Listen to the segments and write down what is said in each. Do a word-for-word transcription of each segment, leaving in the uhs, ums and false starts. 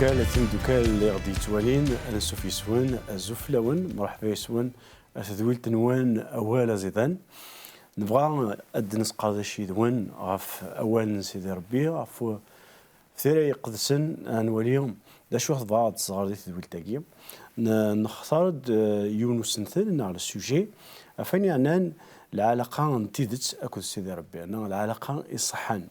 Kal timeddukal i ɣ-d-yettwalin, ansuf yes-wen, azul fell-awen, mreḥba yes-wen, a tedwilt-nwen Awal Aẓidan. Nebɣa ad d-nesqerdec yid-wen ɣef awal n Sidi Ṛebbi, ɣef w-, Tira Iqedsen, ad nwali d acu tebɣa ad tesɣer di tedwilt-agi. N-, nextar-d, eh, yiwen usentel neɣ le sujet, ɣef wayen yeɛnan lɛalaqa n tidet akked Sidi Ṛebbi, neɣ lɛalaqa iṣeḥḥan.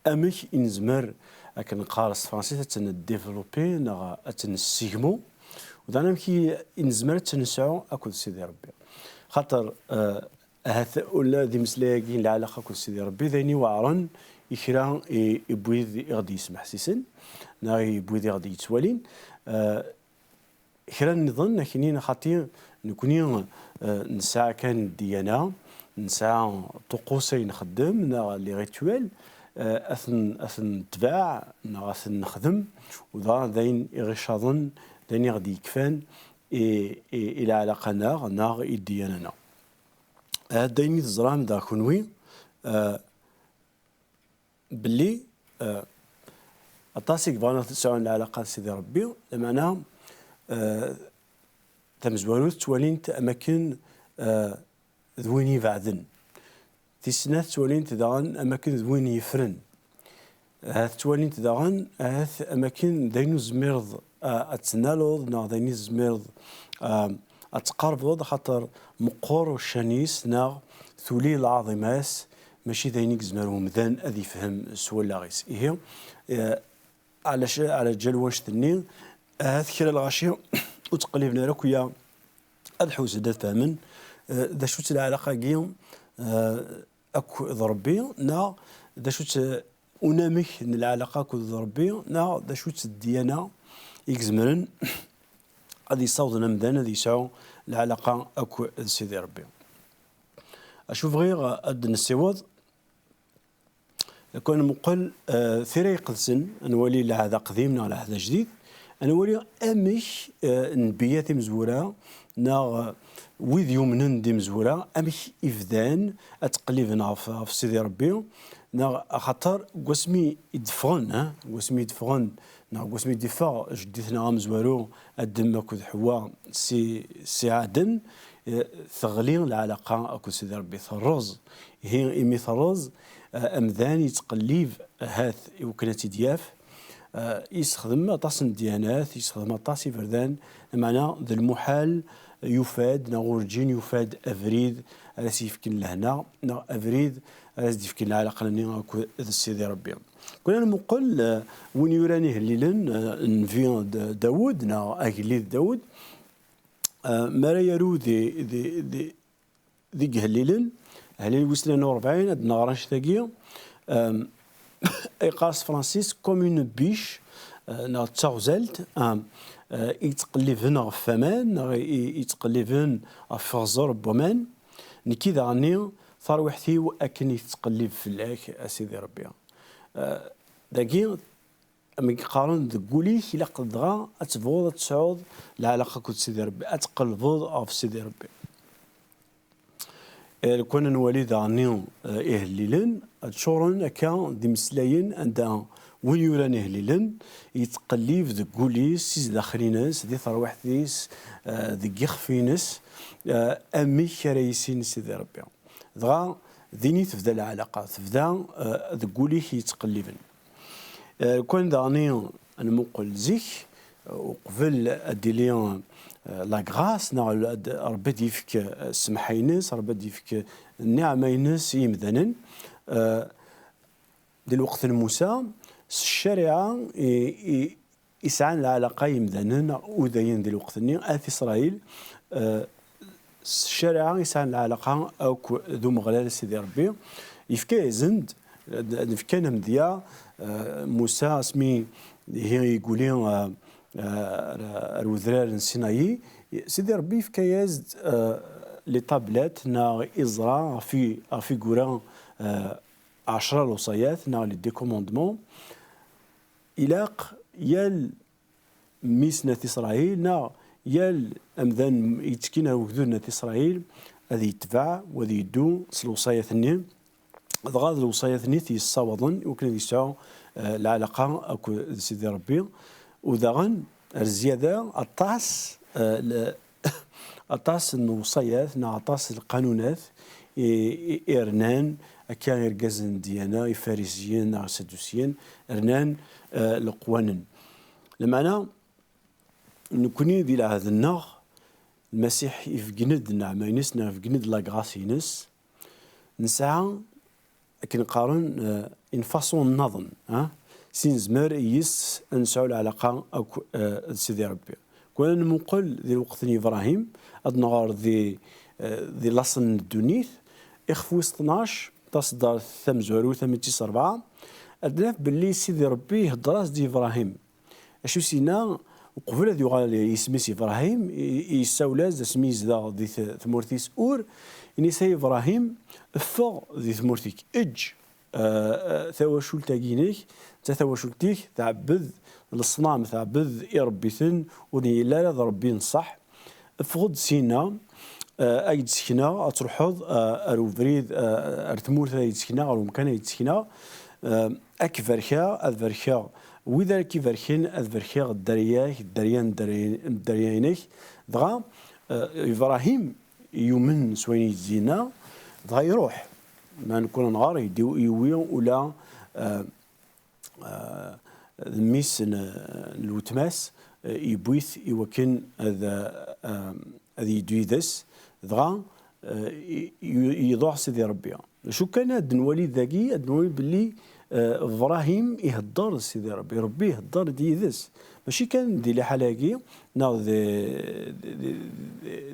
Amek i nezmer, akken neqqar s tefransist, ad tt-ndévelopper neɣ ad tt-nessegmu, u daɣen amek i, i nezmer ad tt-nesɛu akked Sidi Ṛebbi. Xaṭer, eh, ahat ula d imeslay-agi n lɛalaqa akked Sidi Ṛebbi, d ayen iweɛṛen i kra i, i wid i ɣ-d-yesmeḥsisen, neɣ i wid i ɣ-d-yettwalin. Eh, Kra nniḍen, aknin xaṭi, nekni, eh, nesɛa kan ddiyana, nesɛa ṭuqqus ay nxeddem, neɣ les rituels, eh, ad ten-, ad ten-netbeɛ, neɣ ad ten-nexdem, u dɣa d ayen i ɣ-icaḍen, d ayen i ɣ-d-yekfan i, i, i lɛalaqa-nneɣ, neɣ i ddiyana-nneɣ. Ahat d ayen i teẓram daɣ kunwi, eh, belli, eh, aṭas i yebɣan ad sɛun lɛalaqa d Sidi Ṛebbi, lameɛna, eh, tamezwarut ttwalin-t am akken, eh, d win ibeɛden. Tis snat ttwalin-t daɣen am akken d win yeffren. Ahat ttwalin-t daɣen, ahat am akken d ayen ur tezmireḍ, eh, ad tennaleḍ, neɣ d ayen i tezmireḍ, eh, ad tqerbeḍ, axaṭer meqqer uccan-is, neɣ tuli lɛaḍima-s, mačči d ayen i yezmer umdan ad yefhem s wallaɣ-is. Ihi, eh, ɛla ca-, ɛla ǧal wannect-nni, ahat kra lɣaci ur ttqelliben ara akk ya ad ḥewsen ad fehmen, eh, d acu-tt lɛalaqa-agi, eh, akked Ṛebbi, neɣ d acu-tt unamek n lɛalaqa akked Ṛebbi, neɣ d acu-tt ddiyana i izemren ad yessawḍen amdan ad yesɛu lɛalaqa akked Sidi Ṛebbi. Acu bɣiɣ ad d-nessiweḍ? Lukan nmuqel, eh, Tira Iqedsen, ad nwali Lɛehd Aqdim neɣ Lɛehd Ajdid, ad nwali amek, eh, nnbiya timezwura neɣ, eh, wid yumnen d imezwura, amek i bdan ad ttqelliben ɣef, ɣef Sidi Ṛebbi, neɣ axaṭer deg wasmi i d-ffɣen, eh, deg wasmi i d-ffɣen neɣ deg wasmi i d-iffeɣ jeddi-tneɣ amezwaru Adem akked Ḥewwa si, si Ɛaden, eh, teɣli lɛalaqa akked Sidi Ṛebbi, terreẓ. Ihi, imi terreẓ, eh, amdan yettqellib, ahat, i wakken ad tt-id-yaf. Eh, yessexdem aṭas n ddyanat, yessexdem aṭas iberdan, lameɛna d lmuḥal yufa-d, neɣ urǧin yufa-d abrid ara s-yefken lehna, neɣ abrid ara s-d-yefken lɛalaqa-nni akked d Sidi Ṛebbi. Kul ad nmuqel, eh, win yuran ihellilen, eh, nnbi D-, Dawed, neɣ agellid Dawed, eh, mi ara yaru di, di, di, deg ihellilen, ahelil wis tnin u rebɛin, ad d-nɣer annect-agi, em, yeqqar s tefransist comme une biche, eh, neɣ d taɣzalt, em, eh, i yettqelliben ɣef waman, neɣ i, i yettqelliben ɣef uɣẓer n waman. Nekki daɣenni, tarwiḥt-iw akken i tettqellib fell-ak, a Sidi Ṛebbi. Eh, dagi, amek qqaren, deg wul-ik ilaq dɣa ad tebɣuḍ ad tesɛuḍ lɛalaqa akked Sidi Ṛebbi, ad tqelbeḍ ɣef Sidi Ṛebbi. Eh, lukan ad nwali daɣenni, eh, ihellilen, ad ččuren akka d imeslayen anda win yuran ihellilen yettqellib deg wul-is, si zdaxel-ines, di terwiḥt-is, eh, deg yixef-ines, eh, amek ara yissin Sidi Ṛebbi. Dɣa din i tebda lɛalaqa, tebda, eh, deg wul-ik yettqelliben. Eh, lukan daɣenni ad nmuqel zik, eh, uqbel ad d-tili, eh, la grâce, neɣ ad, Ṛebbi ad d-yefk, eh, ssemḥa-ines, Ṛebbi ad d-yefk nniɛma-ines i yimdanen. Eh, di lweqt n Musa, s ccariɛa i, i, i sɛan lɛalaqa yimdanen, udayen di lweqt-nni, at Isṛayil, eh, s ccariɛa i sɛan lɛalaqa akk d Umeɣlal Sidi Ṛebbi. Yefka-yasen-d, d-, d-, fkan amedya, eh, Musa asmi ihi yeguli, eh, eh, ar, ar udrar n Sinayi, Sidi Ṛebbi yefka-yas-d, eh, les tablettes neɣ iẓra ɣef i, ɣef i yura, eh, ɛecra lewṣayat neɣ les dix commandements. Ilaq yal mmi-s n At Isṛayil, neɣ yal amdan yettekkin ar ugdud n At Isṛayil, ad yetbeɛ u ad yeddu s lewṣayat-nni, dɣa d lewṣayat-nni i t-yessawaḍen i wakken ad yesɛu, eh, lɛalaqa akked Sidi Ṛebbi. U daɣen, ar zzyada, aṭas, eh, le-, aṭas n lewṣayat neɣ aṭas n lqanunat i, i, i rnan akka irgazen n ddyana, ifarisiyen neɣ isadusiyen, rnan, eh, leqwanen. Lameɛna, nekkni di lɛehd-nneɣ, Lmasiḥ ibeggen-d nneɛma-ines neɣ ibeggen-d la grâce-ines, nesɛa akken qqaren, eh, une façon nniḍen, ah, s nezmer yis ad nesɛu lɛalaqa akk, eh, d Sidi Ṛebbi. Kwan ad nmuqel di lweqt n Yebrahim, ad nɣer di, eh, di laṣel n ddunit, ixef wis tnac, taṣeddart tamezwarut, am tis ṛebɛa, ad naf belli Sidi Ṛebbi ihedder-as-d i Yebrahim. Acu s-yenna? Uqbel ad yuɣal yisem-is Yebrahim, i, i yessawel-as-d asmi yezdeɣ di t-, tmurt-is Ur, ini-as: "Ay Yebrahim, ffeɣ di tmurt-ik, eǧǧ, eh, eh, tawacult-agi-inek, d tawacult-ik, tɛebbed leṣnam, tɛebbed iṛebbiten, ur yelli ara d Ṛebbi n ṣṣeḥ. Ffeɣ-d sina, eh, ay d-sekneɣ, ad truḥeḍ, eh, ar ubrid, eh, ar tmurt ay d-sekneɣ, ar umkan ay d-sekneɣ, eh, ad k-barkeɣ, ad barkeɣ wid ara k-ibarken, ad barkeɣ dderya-k, dderya n dderya-, n dderya-inek." Dɣa, eh, Yebrahim yumen s wayen i d-yenna, dɣa iruḥ. Ma nekkni nɣer, yewwi ula, eh, eh, d mmi-s n, n weltma-s, eh, yewwi-t i wakken ad, eh, ad yeddu yid-s, dɣa, eh, i-, i-, iḍuɛ Sidi Ṛebbi. D acu kan ad nwali dagi, ad nwali belli, eh, Ibrahim ihedder d Sidi Ṛebbi, Ṛebbi ihedder-d yid-s. Mačči kan di liḥala-agi, neɣ di, di, di,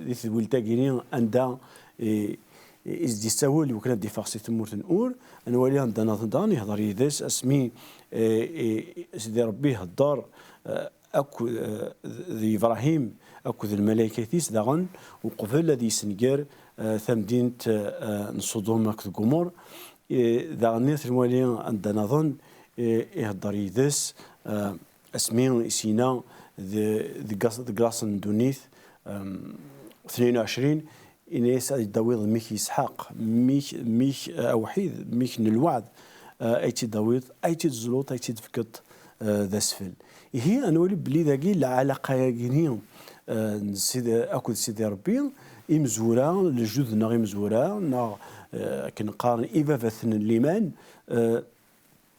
di tedwilt-agi-ni anda i, i s-d-yessawel i wakken ad d-iffeɣ si tmurt n Ur, ad nwali anda nniḍen daɣen ihder yid-s asmi, eh, i, i, Sidi Ṛebbi ihedder, eh, akk, eh, d, d Yebrahim akked lmalaykat-is daɣen, uqbel ad yessenger, eh, tamdint, eh, n Ṣudum akked Gumur. Eh, daɣen ad nwali anda nniḍen, eh, ihedder yid-s, eh, asmi i s-yenna de-, deg as-, deg laṣel n ddunit, em, tnin u ɛecrin, ini-as: "Ay d-tawiḍ mmi-k Isḥaq, mmi-k, mmi-k, eh, awḥid, mmi-k n lweɛd, eh, ay tt-id-tawiḍ, ay tt-id-tezluḍ, ay tt-id-tefkeḍ, eh, d asfel." Ihi, ad nwali belli dagi lɛalaqa-agi-ni, eh, n Sidi, akked Sidi Ṛebbi, imezwura, lejdud-nneɣ imezwura, neɣ, eh, akken qqaren ibabaten n liman, eh,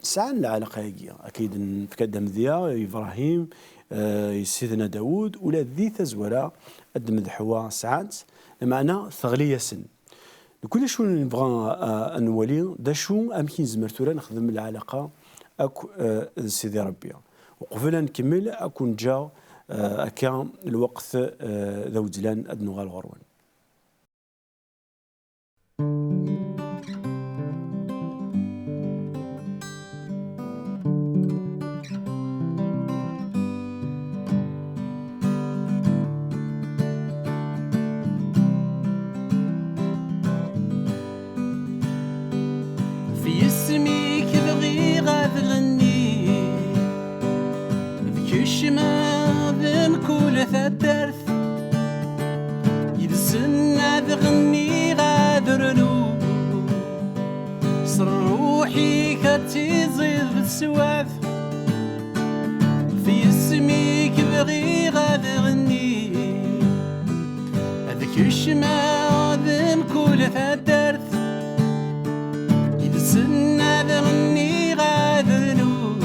sɛan lɛalaqa-agi. Akka i d-nefka-d amedya, Ibrahim, eh, Sidna Dawud, ula di tazwara ad d-medḥewa sɛan-tt, lameɛna teɣli-yasen. Nekkni acu nebɣa, eh, ad nwali, d acu, amek i nezmer tura nexdem lɛalaqa akk, eh, d Sidi Ṛebbi. Uqbel ad nkemmel, ad ken-ǧǧeɣ, eh, akka lweqt, eh, d awezzlan ad nuɣal ɣur-wen. F yisem-ik bɣiɣ ad ɣenniɣ, d kečč ma d mkul taddart, yid-sen ad ɣenniɣ ad rnuɣ, s rruḥ-ik ad tiẓiḍ teswaf. F yisem-ik bɣiɣ ad ɣenniɣ, d kečč ma d mkul taddart, yid-sen ad ɣenniɣ ad rnuɣ,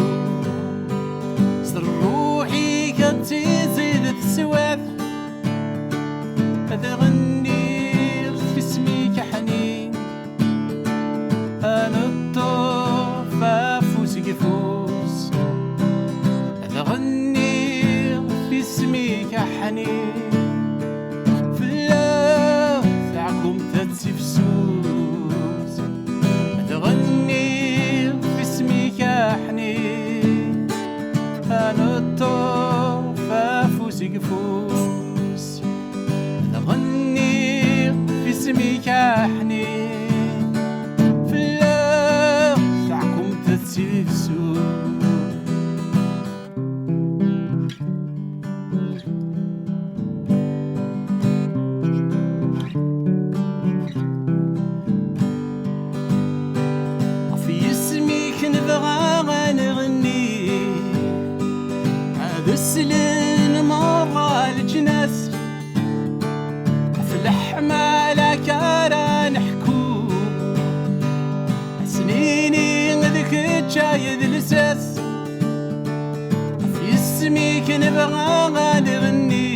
s rruḥ-ik ad tiẓiḍ teswaf. Ad ɣenniɣ f isem-ik aḥnin, ad neṭṭef afus deg ufus. Ad ɣenniɣ f isem-ik aḥnin, fell-ak taɛkumt ad tifsus. Ad ɣenniɣ f isem-ik aḥnin, ad neṭṭef afus deg ufus. Ad ɣenniɣ f isem-ik aḥnin, fell-ak taɛkumt ad tifsus. Ɣer leǧnas, ɣef leḥmala-k ara neḥku. Ad s-nini d kečč ay d lsas, ɣef yisem-ik nebɣa ad nɣenni.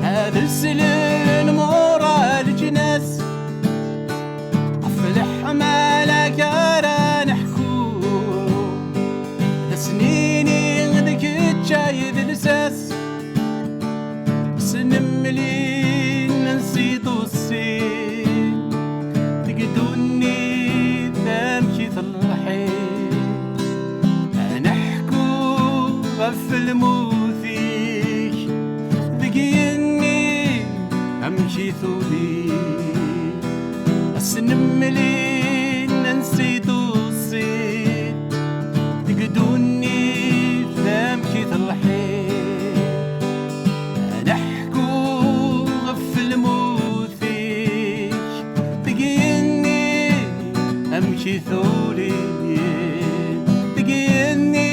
Ad slen muṛa leǧnas, ɣef leḥmala-k ara neḥku. Ad s-nini d kečč ay d lsas, s nemlil n siḍusi, deg ddunit amek i telḥi. Ad neḥku ɣef lmut-ik, deg yigenni amek i tuli. Ad s-nemlil n siḍusi, deg ddunit amek i telḥi. Ad neḥku ɣef lmut-ik, deg yigenni amek i tuli, deg yigenni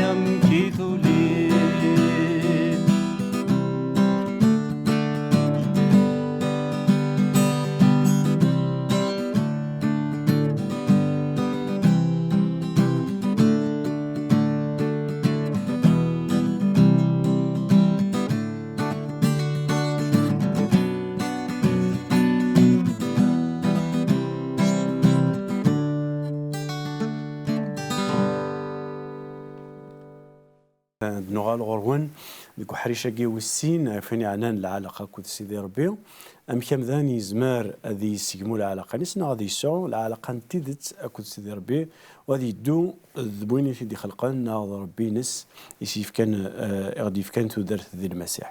amek i tuli. Ad nuɣal ɣur-wen deg uḥric-agi wis sin, ɣef wayen yeɛnan lɛalaqa akked Sidi Ṛebbi. Amek amdan yezmer ad yessegmu lɛalaqa-ines neɣ ad yesɛu lɛalaqa n tidet akked Sidi Ṛebbi, u ad yeddu d win i t-id-ixelqen neɣ d Ṛebbi-ines i s-yefkan, eh, i ɣ-d-yefkan tudert di Lmasiḥ.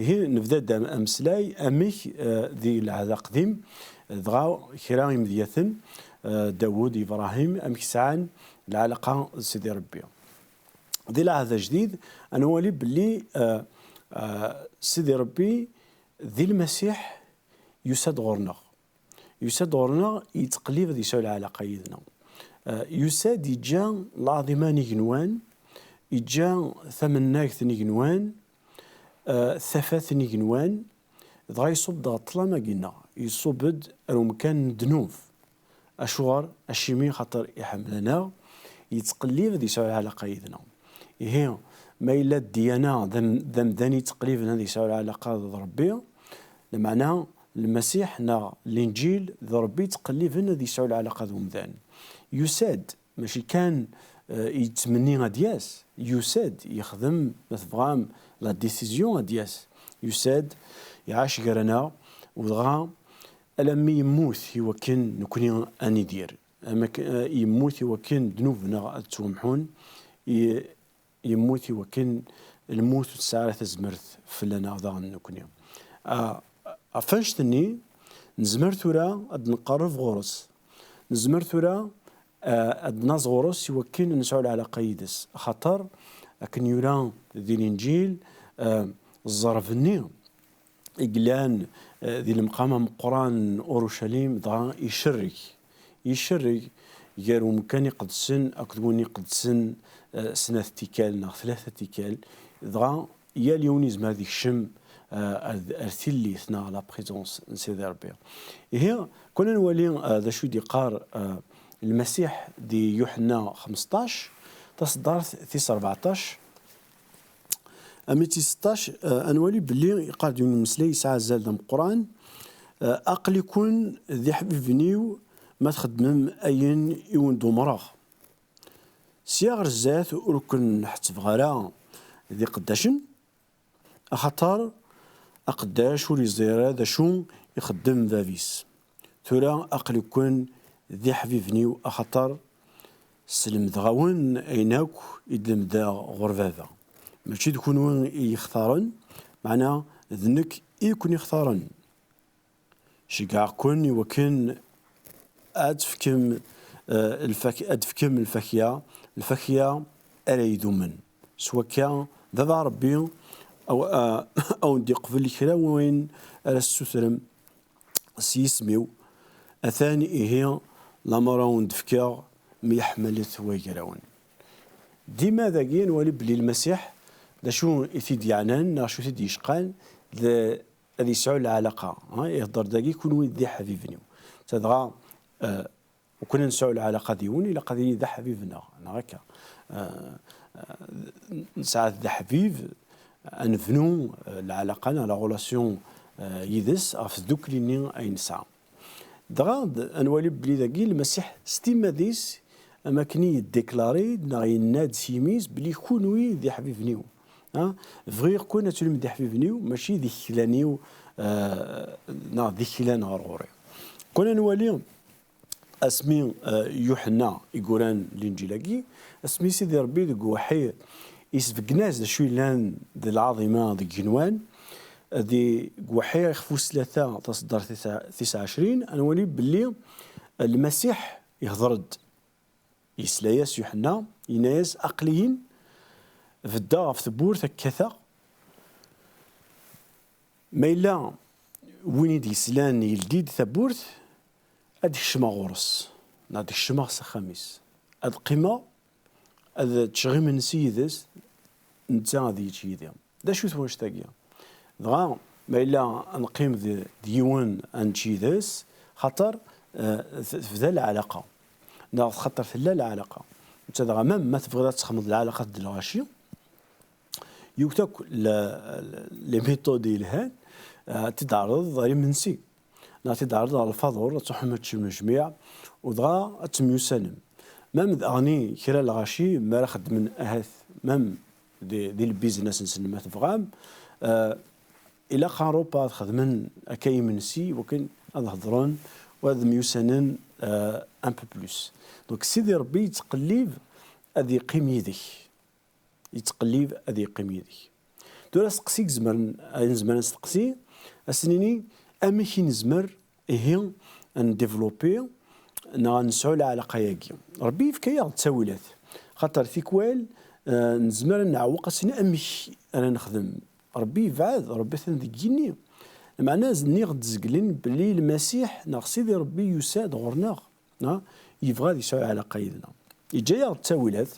Ihi, nebda-d am-, ameslay amek, eh, di Lɛehd Aqdim, dɣa kra imedyaten, eh, Dawed, Ibṛahim, amek sɛan lɛalaqa d Sidi Ṛebbi. Di Lɛehd Ajdid, ad nwali belli, eh, eh, Sidi Ṛebbi di Lmasiḥ yusa-d ɣur-neɣ. Yusa-d ɣur-neɣ, yettqellib ad yesɛu lɛalaqa yid-neɣ. Eh, yusa-d, yeǧǧa lɛaḍima n igenwan, yeǧǧa tamennagt n igenwan, eh, tafat n igenwan, dɣa iṣubb-d ɣer ṭṭlam-agi-nneɣ, iṣubb-d ar umkan n ddnub. Acuɣer? Acimi? Xaṭer iḥemmel-aneɣ, yettqellib ad yesɛu lɛalaqa yid-neɣ. Ihi, ma yella ddiyana d am-, d amdan yettqelliben ad yesɛu lɛalaqa d Ṛebbi, lameɛna Lmasiḥ neɣ Linǧil d Ṛebbi yettqelliben ad yesɛu lɛalaqa d umdan. Yusa-d, mačči kan, eh, yettmenni ad d-yas, yusa-d, yexdem, ma tebɣam, la décision ad d-yas. Yusa-d, iɛac gar-aneɣ, u dɣa alammi yemmut i wakken nekni ad nidir. Am ak-, eh, yemmut i wakken ddnub-nneɣ ad ttwamḥun, i-, yemmut i wakken lmut ur tesɛi ara tazmert fell-aneɣ daɣen nekni. Ah, ɣef annect-nni, nezmer tura ad d-nqerreb ɣur-s. Nezmer tura, ah, ad d-naẓ ɣur-s i wakken ad nesɛu lɛalaqa yid-s. Axaṭer, akken yura di Linǧil, ah, ẓẓerb-nni i yellan, eh, di lemqam ameqqran n Urucalim, dɣa icerreg. Icerreg gar umkan iqedsen akked win iqedsen, eh, snat tikkal neɣ tlata tikkal. Dɣa yal yiwen yezmer ad ikcem, eh, ar, ar tillit neɣ la présence n Sidi Ṛebbi. Ihi, kul ad nwali, eh, d acu i d-iqqar, eh, Lmasiḥ di Yuḥenna xmesṭac, taṣeddart tis rbeɛṭac, Ami tis seṭṭac, eh, ad nwali belli iqqar-d yiwen umeslay yesɛa azal d ameqqran, eh, aql-iken d iḥbiben-iw ma txeddmem ayen i wen-d-umreɣ. Sya ɣer zdat ur ken-ḥettbeɣ ara d iqeddacen, axaṭer aqeddac ur yeẓri ara d acu ixeddem bab-is. Tura aql-iken d iḥbiben-iw, axaṭer slemdeɣ-awen ayen akk i d-lemdeɣ ɣur baba. Mačči d kunwi i yi-xtaren, meɛna d nekk i ken-ixtaren. Ceggɛeɣ-ken i wakken ad tefkem, eh, lfak-, ad tefkem lfakya, lfakya ara idumen. S wakka, baba Ṛebbi aw-, a-, a wen-d-iqbel kra n wayen ara tessutrem s yisem-iw, atan ihi lamer a wen-d-fkeɣ myeḥmalet wagrawen. Dima dagi nwali belli Lmasiḥ d acu i t-id-yeɛnan neɣ acu i t-id-yecqan d ad yesɛu lɛalaqa, ha? Ihedder dagi kunwi d iḥbiben-iw. Ta dɣa, eh, u kunna nesɛu lɛalaqa d yiwen, ilaq ad yili d aḥbib-nneɣ, neɣ akka? Eh, eh, nesɛa d aḥbib, ad nebnu, eh, lɛalaqa neɣ la relation, eh, yid-s ɣef tdukli-nni ay nesɛa. Dɣa d-, ad nwali belli dagi Lmasiḥ s timmad-is, am akken i yeddiklari-d neɣ yenna-d s yimi-s belli kunwi d iḥbiben-iw. Ha? Bɣiɣ-ken ad tulim d iḥbiben-iw, mačči d iklan-iw, eh, neɣ d iklan ɣer ɣur-i. Kun ad nwali asmi, eh, Yuḥenna i yuran Linǧil-agi, asmi Sidi Ṛebbi deg uweḥḥi isbeggen-as d acu yellan d lɛaḍima deg igenwan, di, deg uweḥḥi ixef wis tlata taṣeddart tis ɛecrin, ad nwali belli Lmasiḥ ihder-d, yesla-yas Yuḥenna, yenna-yas: "Aql-iyi-n beddeɣ ɣef tewwurt, ad kkateɣ. Ma yella win i d-yeslan yeldi-d tawwurt, ad d-kecmeɣ ɣur-s, neɣ ad d-kecmeɣ s axxam-is. Ad qqimeɣ, ad ččeɣ imensi yid-s, netta ad yečč yid-i." D acu-t wanect-agi? Dɣa, ma yella ad neqqim d, d yiwen ad nečč yid-s, xaṭer, eh, t-, tebda lɛalaqa. Neɣ xaṭer tella lɛalaqa. Netta dɣa, ma, ma tebɣiḍ ad texmeḍ lɛalaqa d lɣaci, yiwet akk la, la, les méthodes yelhan, eh, ad t-id-tɛerḍeḍ ɣer imensi. Neɣ ad t-id-tɛerḍeḍ ɣer lfaḍur, ad truḥem ad teččem jmiɛ, u dɣa ad temyussanem. Même daɣni kra lɣaci, mi ara xeddmen ahat, même di, di lbiznas-nsen ma tebɣam, eh, ilaq en repas ad xedmen akka imensi, wakken ad hedren, u ad myussanen, eh, un peu plus. Donc, Sidi Ṛebbi yettqellib ad yeqqim yid-k. Yettqellib ad yeqqim yid-k. Tura asteqsi i izemren, ay nezmer ad nesteqsi, ad s-nini: amek i nezmer, ihi, ad ndéveloppi neɣ ad nesɛu lɛalaqa-agi? Ṛebbi yefka-yaɣ-d ttawilat. Xaṭer tikwal, eh, nezmer ad neɛweq, ad s-nini: amek ara nexdem? Ṛebbi yebɛed, Ṛebbi atan deg yigenni. Meɛna nniɣ-d zeglen belli Lmasiḥ neɣ Sidi Ṛebbi yusa-d ɣur-neɣ. Ha? Yebɣa ad yesɛu ɛlaqa yid-neɣ. Yeǧǧa-yaɣ-d ttawilat,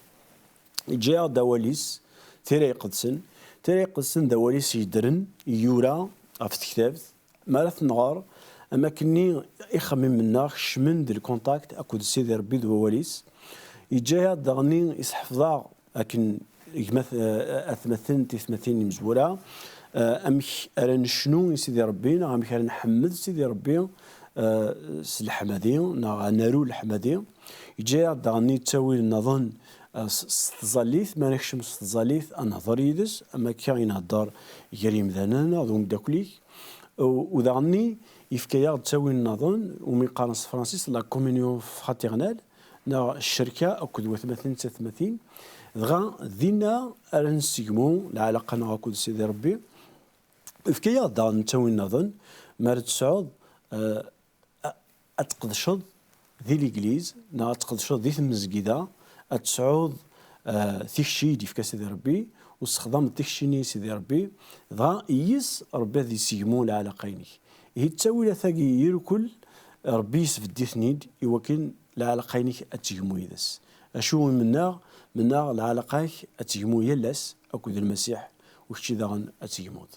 yeǧǧa-yaɣ-d awal-is, tira iqedsen. Tira iqedsen d awal-is yeddren, yura ɣef tektabt. Mi ara t-nɣer, am akkenni ixemmimen-nneɣ kecmen d lkunṭakt akked Sidi Ṛebbi d wawal-is. Yeǧǧa-yaɣ-d daɣenni, iseḥfeḍ-aɣ akken gma-t-, eh, atmaten, tiyetmatin imezwura, eh, amek ara necnu i Sidi Ṛebbi, neɣ amek ara nḥemmed Sidi Ṛebbi, eh, s leḥmadi, neɣ ad naru leḥmadi. Yeǧǧa-yaɣ-d daɣenni ttawil nniḍen, eh, s, s tẓallit, mi ara nekcem s tẓallit, ad nehder yid-s, am akka i nhedder gar yimdanen, neɣ d umeddakel-ik. U, u daɣenni, yefka-yaɣ-d ttawil nniḍen, umi qqaren s tefransist la communion fraternelle, neɣ ccerka akked watmaten d tatmatin, dɣa dinna ara nessegmu lɛalaqa-nneɣ akked Sidi Ṛebbi. Yefka-yaɣ-d daɣen ttawil nniḍen, mi ara tesɛuḍ, eh, a-, ad tqedceḍ di legliz, neɣ ad tqedceḍ di tmezgida, ad tesɛuḍ, eh, tikci i d-yefka Sidi Ṛebbi, u tessexdameḍ tikci-nni i Sidi Ṛebbi, dɣa yis Ṛebbi ad yessegmu lɛalaqa-inek. Ihi ttawilat-agi irkel, Ṛebbi yesbedd-iten-id i wakken lɛalaqa-inek ad tegmu yid-s. Acu i mennaɣ? Mennaɣ lɛalaqa-k ad tegmu yal ass akked Lmasiḥ, u kečči daɣen ad tegmuḍ.